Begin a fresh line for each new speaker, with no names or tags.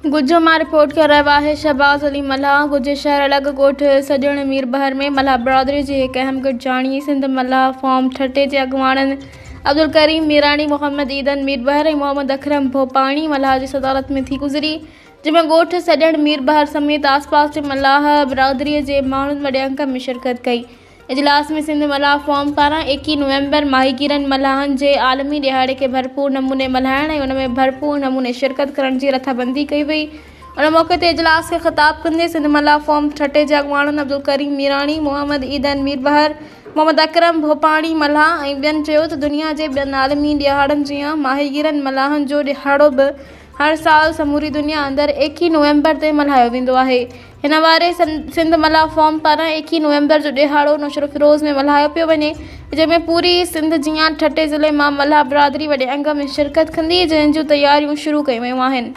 ڳجهه مان رپورٽ ڪري رهيو آهي شهباز علي ملاح ڳجهه شهر لڳ ڳوٺ سڄڻ ميربحر ۾ ملاح برادري جي هڪ اهم گڏجاڻي سنڌ ملاح فارم ٺٽي جي اڳواڻن عبدالڪريم ميراڻي، محمد عيدن ميربحر ۽ محمد اڪرم ڀوپاڻي ملاح جي صدارت ۾ ٿي گذري، جنهن ۾ ڳوٺ سڄڻ ميربحر سميت آسپاس جي ملاح برادري جي ماڻهن وڏي انگ ۾ شرڪت ڪئي. اجلاس ۾ سنڌ ملاح فورم پاران ايڪيهه نومبر ماهيگيرن ملاحن جي عالمي ڏهاڙي کي ڀرپور نموني ملهائڻ ۽ ان ۾ ڀرپور نموني شرڪت ڪرڻ جي رٿابندي ڪئي وئي. ان موقعي تي اجلاس کي خطاب ڪندي سنڌ ملاح فورم ٺٽي جي اڳواڻن عبدالڪريم ميراڻي، محمد عيدن ميربحر، محمد اڪرم ڀوپاڻي ملاح ۽ ٻين چيو ته دنيا جي ٻين عالمي ڏهاڙن جيان ماهيگيرن ملاحن جو ڏهاڙو به هر سال سموري دنيا اندر ايڪيهه نومبر تي ملهايو ويندو آهي. هن واري سنڌ ملاح فورم پاران ايڪيهه نومبر جو ڏهاڙو نوشهروفيروز ۾ ملهايو پيو وڃي جنهن ۾ پوري سنڌ جيان ٺٽي ضلعي مان ملاح برادري وڏي انگ ۾ شرڪت ڪندي جنهن جون تياريون شروع ڪيون ويون آهن.